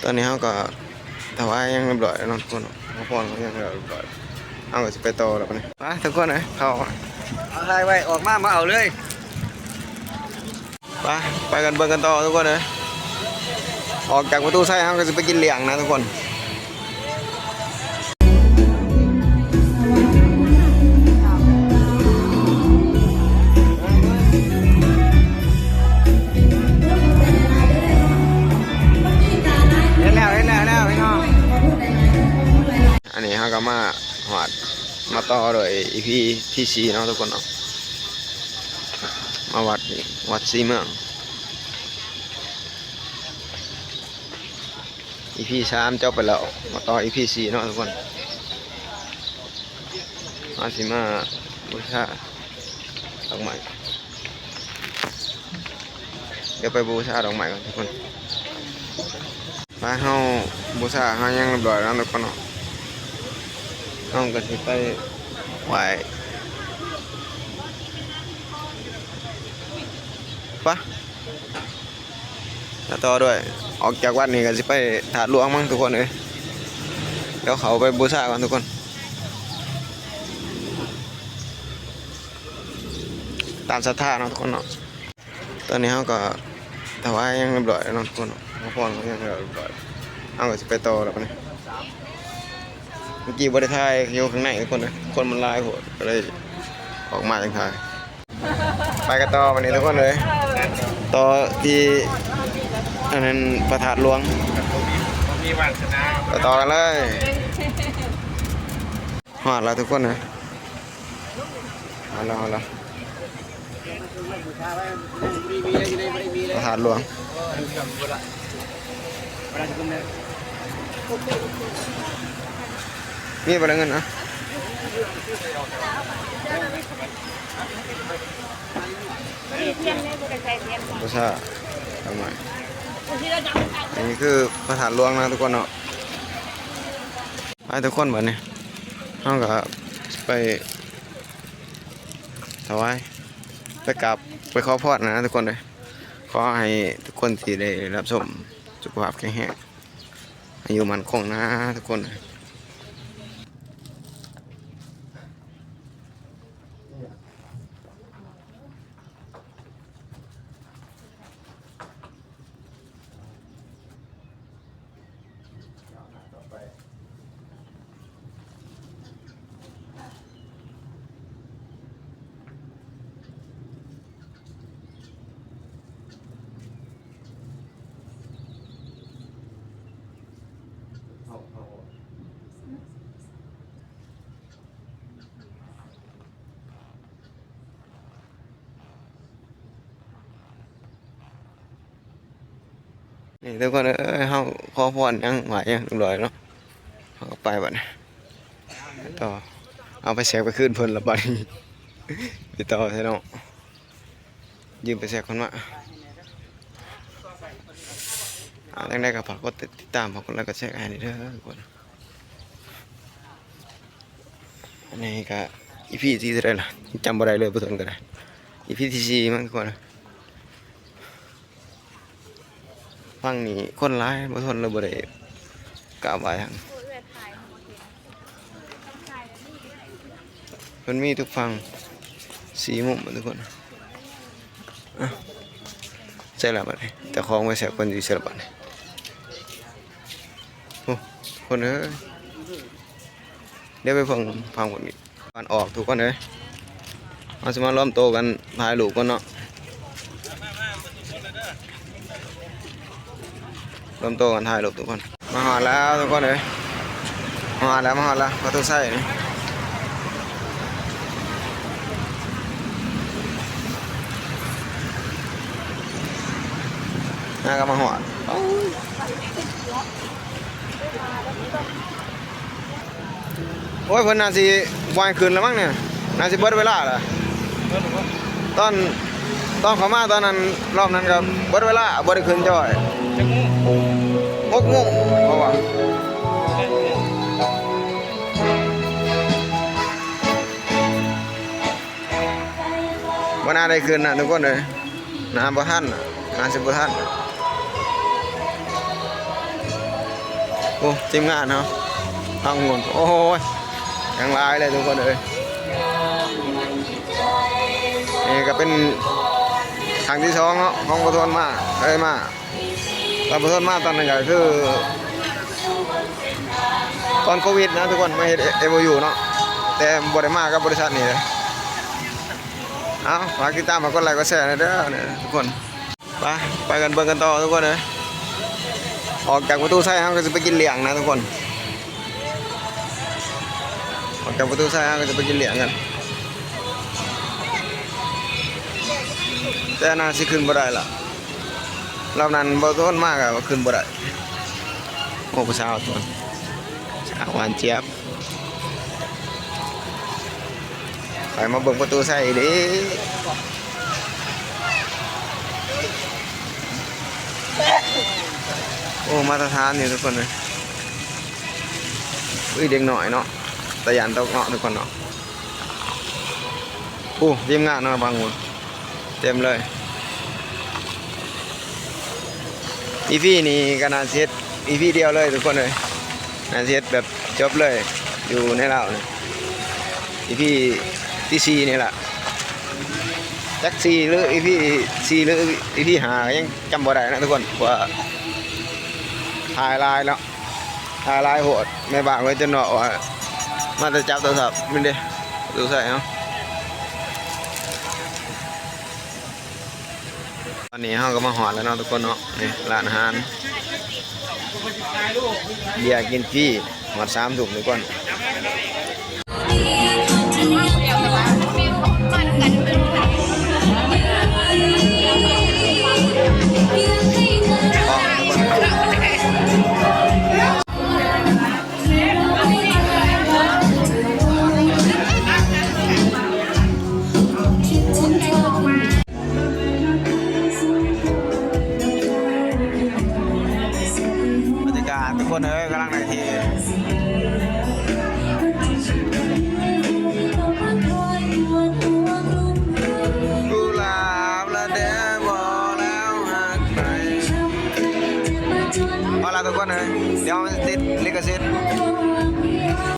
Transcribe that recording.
ຕອນນີ້ເຮົາກໍຖວາຍຫຍັງຮຽບຮ້ອຍແລ້ວເນາະທຸກຄົນເນາະ, ຂໍພອນກໍຫຍັງຮຽບຮ້ອຍ, ເຮົາກໍຊິໄປຕໍ່ແລ້ວບັດນີ້. ໄປທຸກຄົນເອີຍ, ເຂົ້າ ເອົາຖ່າຍໄວ້, ອອກມາ ມາເອົາເລີຍ. ໄປ ໄປກັນເບິ່ງກັນຕໍ່ທຸກຄົນເອີຍ. ອອກຈາກປະຕູໄຊ ເຮົາກໍຊິໄປກິນລ້ຽງນະທຸກຄົນ. ເຫັນແລ້ວ ເຫັນແລ້ວ ເຫັນແລ້ວພີ່ນ້ອງ. ອັນນີ້ເຮົາກໍມາຮອດ ມາຕໍ່ດ້ວຍອີພີທີສີ່ເນາະທຸກຄົນເນາະ, ມາວັດນີ້ ວັດສີເມືອງ. ອີພີສາມຈົບໄປແລ້ວ, ມາຕໍ່ອີພີສີ່ເນາະທຸກຄົນ. ເຮົາຊິມາບູຊາດອກໄມ້, ດຽວໄປບູຊາດອກໄມ້ກ່ອນທຸກຄົນ. ໄປ ເຮົາບູຊາຫາຫຍັງຮຽບຮ້ອຍແລ້ວທຸກຄົນເນາະ, ເຮົາກໍຊິໄປໄຫວ້ ໄປ. ແລ້ວຕໍ່ດ້ວຍ ອອກຈາກວັດນີ້ກໍຊິໄປທາດຫຼວງມັ້ງທຸກຄົນເອີຍ. ດຽວເຂົ້າໄປບູຊາກ່ອນທຸກຄົນ, ຕາມສັດທາເນາະທຸກຄົນເນາະ. ຕອນນີ້ເຮົາກໍຖວາຍຫຍັງຮຽບຮ້ອຍແລ້ວເນາະທຸກຄົນເນາະ, ຂໍພອນກໍຫຍັງຮຽບຮ້ອຍ, ເຮົາກໍຊິໄປຕໍ່ແລ້ວບັດນີ້. ເມື່ອກີ້ບໍ່ໄດ້ຖ່າຍຢູ່ຂ້າງໃນທຸກຄົນເອີຍ, ຄົນມັນຫຼາຍໂພດ ກໍເລີຍອອກມາຈັ່ງຖ່າຍ. ໄປກັນຕໍ່ບັດນີ້ທຸກຄົນເອີຍ, ຕໍ່ທີ່ອັນນັ້ນ ພະທາດຫຼວງ, ໄປຕໍ່ກັນເລີຍ. ຮອດແລ້ວທຸກຄົນເອີຍ, ຮອດແລ້ວ ຮອດແລ້ວ ພະທາດຫຼວງ. ມີບໍ່ລະເງິນນະ? ບໍ່ຊາດອກໄມ້. ອັນນີ້ຄືພະທາດຫຼວງນະທຸກຄົນເນາະ. ໄປທຸກຄົນ, ບັດນີ້ເຮົາກໍໄປຖວາຍ ໄປກາບ ໄປຂໍພອນນະທຸກຄົນເດີ. ຂໍໃຫ້ທຸກຄົນທີ່ໄດ້ຮັບຊົມ ສຸຂະພາບແຂງແຮງ, ອາຍຸໝັ້ນຄົງນະທຸກຄົນ. ນີ້ທຸກຄົນເອີຍ, ເຮົາຂໍພອນຫຍັງ ໄຫວ້ຫຍັງຮຽບຮ້ອຍເນາະ, ເຮົາກໍໄປບັດນີ້. ຕໍ່ ເອົາໄຟແຊັກໄປຄືນເພິ່ນລະບັດນີ້. ໄປຕໍ່ແທ້ເນາະ, ຢືມໄຟແຊັກເພິ່ນມາ. ອ່າ ຈັ່ງໃດກໍຝາກກົດຕິດຕາມ ຝາກກົດໄລກົດແຊໃຫ້ແດ່ເດີທຸກຄົນ. ອັນນີ້ກໍອີພີທີເທົ່າໃດລະ ຈຳບໍ່ໄດ້ເລີຍ, ບໍ່ທົນກໍໄດ້ ອີພີທີສີ່ມັ້ງທຸກຄົນ. ຝັ່ງນີ້ຄົນຫຼາຍ ບໍ່ທົນເລີຍ, ບໍ່ໄດ້ກ້າໄຫວ້ຫຍັງ. ເພິ່ນມີທຸກຝັ່ງ ສີ່ມຸມທຸກຄົນ. ອ່ະ ໃສ່ລະບັດນີ້ ເຈົ້າຂອງໄວ້ໃສ່ເພິ່ນຢູ່ໃສ່ລະບັດນີ້. ໂອ້ ຄົນເອີຍ, ດຽວໄປເບິ່ງຝັ່ງພຸ້ນອີກ. ການອອກທຸກຄົນເອີຍ, ເຮົາຊິມາລວມໂຕກັນຖ່າຍຮູບກ່ອນເນາະ, ລວມໂຕກັນຖ່າຍຮູບທຸກຄົນ. ມາຮອດແລ້ວທຸກຄົນເອີຍ, ມາຮອດແລ້ວ ມາຮອດແລ້ວ ປະຕູໄຊນີ້. ອ່າ ກໍມາຮອດ. ໂອ້ຍ ໂອ້ຍ ເພິ່ນໜ້າຊິບໍ່ໃຫ້ຂຶ້ນແລ້ວມັ້ງນີ້, ໜ້າຊິເບິດເວລາແລ້ວ. ຕອນ ຕອນເຂົ້າມາຕອນນັ້ນ ຮອບນັ້ນກໍເບິດເວລາ ບໍ່ໄດ້ຂຶ້ນຈ້ອຍ. ຈັກໂມງ? ຫົກໂມງ ເພາະວ່າບໍ່ໜ້າໄດ້ຂຶ້ນນະທຸກຄົນເອີຍ, ໜ້າບໍ່ທັນນະ, ໜ້າຊິບໍ່ທັນ. ໂອ້ ທີມງານເຮົາ ທາງພຸ້ນ ໂອ້ຍ ຍັງຫຼາຍເລີຍທຸກຄົນເອີຍ. ນີ້ກໍເປັນຄັ້ງທີສອງເນາະ ຂອງປະທວນມາ ເອີຍ ມາ ຕອນປະທວນມາຕອນນັ້ນກໍຄື ຕອນໂຄວິດນະທຸກຄົນ ມາເຮັດເອໂອຢູເນາະ ແຕ່ບໍ່ໄດ້ມາກັບບໍລິສັດນີ້ເດ້. ເອົາ ຝາກຕິດຕາມ ຝາກກົດໄລກົດແຊແດ່ເດີທຸກຄົນ. ໄປ ໄປກັນເບິ່ງກັນຕໍ່ທຸກຄົນເອີຍ. ອອກຈາກປະຕູໄຊເຮົາກໍຊິໄປກິນລ້ຽງນະທຸກຄົນ ອອກຈາກປະຕູໄຊເຮົາກໍຊິໄປກິນລ້ຽງກັນ ແຕ່ໜ້າຊິຂຶ້ນບໍ່ໄດ້ລະ ລອບນັ້ນບໍ່ທົນມາກໍຂຶ້ນບໍ່ໄດ້. ໂອ້ ຜູ້ສາວ ສາວຫວານຈຽບ. ໄປມາເບິ່ງປະຕູໄຊອີກເດ້. ໂອ້ ມາດຕະຖານຢູ່ທຸກຄົນເອີຍ. ອຸ້ຍ ເດັກນ້ອຍເນາະ ຕາຢ້ານຕົກເນາະທຸກຄົນເນາະ. ໂອ້ ທີມງານເນາະ ບາງຄົນ ເຕັມເລີຍ. ອີພີນີ້ກໍໜ້າຊິເຮັດອີພີດຽວເລີຍທຸກຄົນເອີຍ ໜ້າຊິເຮັດແບບຈົບເລີຍ ຢູ່ໃນລາວນີ້ ອີພີທີສີ່ນີ້ລະ ຈັກສີ່ ຫຼື ອີພີສີ່ ຫຼື ອີພີຫ້າ ກໍຍັງຈຳບໍ່ໄດ້ນະທຸກຄົນ ເພາະວ່າຖ່າຍຫຼາຍເນາະ. ຖ່າຍຫຼາຍໂພດ ແມ່ບ້ານເພິ່ນຈົນເວົ້າວ່າ ມາແຕ່ຈັບໂທລະສັບ ແມ່ນເດ້ ປະຕູໄຊເຮົາ. ຕອນນີ້ເຮົາກໍມາຮອດແລ້ວເນາະທຸກຄົນເນາະ ນີ້ຮ້ານອາຫານ ເບຍກິນຟຣີ ຮອດສາມທຸ່ມທຸກຄົນ. ບັນຍາກາດທຸກຄົນເອີຍ ກຳລັງໄດ້ທີ່ ກຸຫຼາບລະແດ່ບໍ່ແລ້ວຮັກໃຜ. ເອົາລະທຸກຄົນເອີຍ ດຽວມັນຕິດລິຂະສິດ.